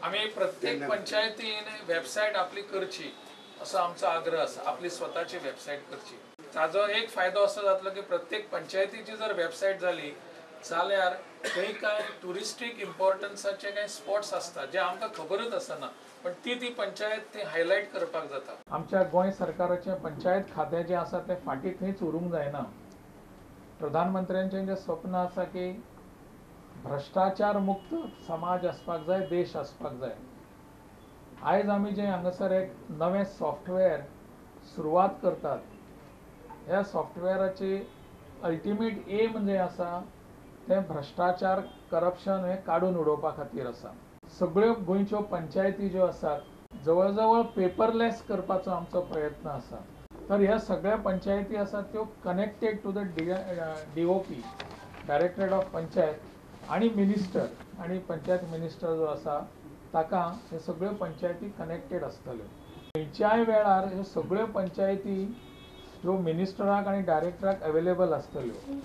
आमी प्रत्येक पंचायतीन वेबसायट आपली करची असो आमचो आग्रह आसा. आपली स्वताची वेबसायट करची. ताजो एक फायदो असो जातलो की प्रत्येक पंचायतीची जर वेबसायट जाली जाल्यार थंय कांय ट्युरिस्टीक इम्पॉर्टन्साचे कांय स्पॉट्स आसतात जे आमकां खबरच आसना, पण ती ती पंचायत ती हायलायट करपाक जाता. आमच्या गोंय सरकाराचें पंचायत खातें जें आसा तें फाटीं थंयच उरूंक जायना. प्रधानमंत्र्यांचें जें स्वप्न आसा की भ्रश्टाचार मुक्त समाज आसपाक जाय, देश आसपाक जाय. आयज आमी जें हांगासर एक नवें सॉफ्टवेअर सुरवात करतात, ह्या सॉफ्टवेअराची अल्टिमेट एम जें आसा तें भ्रश्टाचार, करप्शन हें काडून उडोवपा खातीर आसा. सगळ्यो गोंयच्यो पंचायती ज्यो आसात जवळ जवळ पेपरलेस करपाचो आमचो प्रयत्न आसा. तर ह्या सगळ्या पंचायती आसात त्यो connected to the DOP, directorate of panchayat आनी मिनिस्टर आनी पंचायत मिनिस्टर जो आसा ताका हे सगळ्यो पंचायती कनेक्टेड आसतल्यो. खंयच्याय वेळार ह्यो सगळ्यो पंचायती ज्यो मिनिस्टराक आनी डायरेक्टराक अवेलेबल आसतल्यो.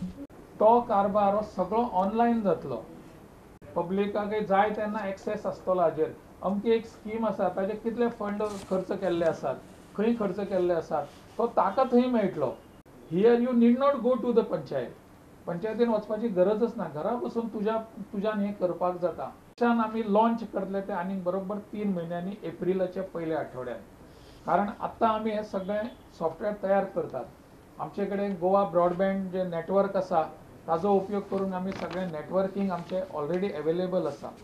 तो कारभार हो सगळो ऑनलायन जातलो. पब्लिकाकय जाय तेन्ना एक्सेस आसतलो हाजेर. अमकी एक स्कीम आसा ताजे कितले फंड खर्च केल्ले आसात, खंय खर्च केल्ले आसात तो ताका थंय मेळटलो. Here you need not go to the panchayat. पंचायतीन वचपाची गरजच ना. घरा बसून तुज्यान हें करपाक जाता. आमी लॉन्च करतले ते आनीक बरोबर 3 म्हयन्यांनी एप्रिलाच्या पयल्या आठवड्यान. कारण आत्तां आमी हें सगळें सॉफ्टवेअर तयार करतात. आमचे कडेन गोवा ब्रॉडबँड जे नेटवर्क आसा ताजो उपयोग करून आमी सगळें नेटवर्कींग आमचें ऑलरेडी अवेलेबल आसा.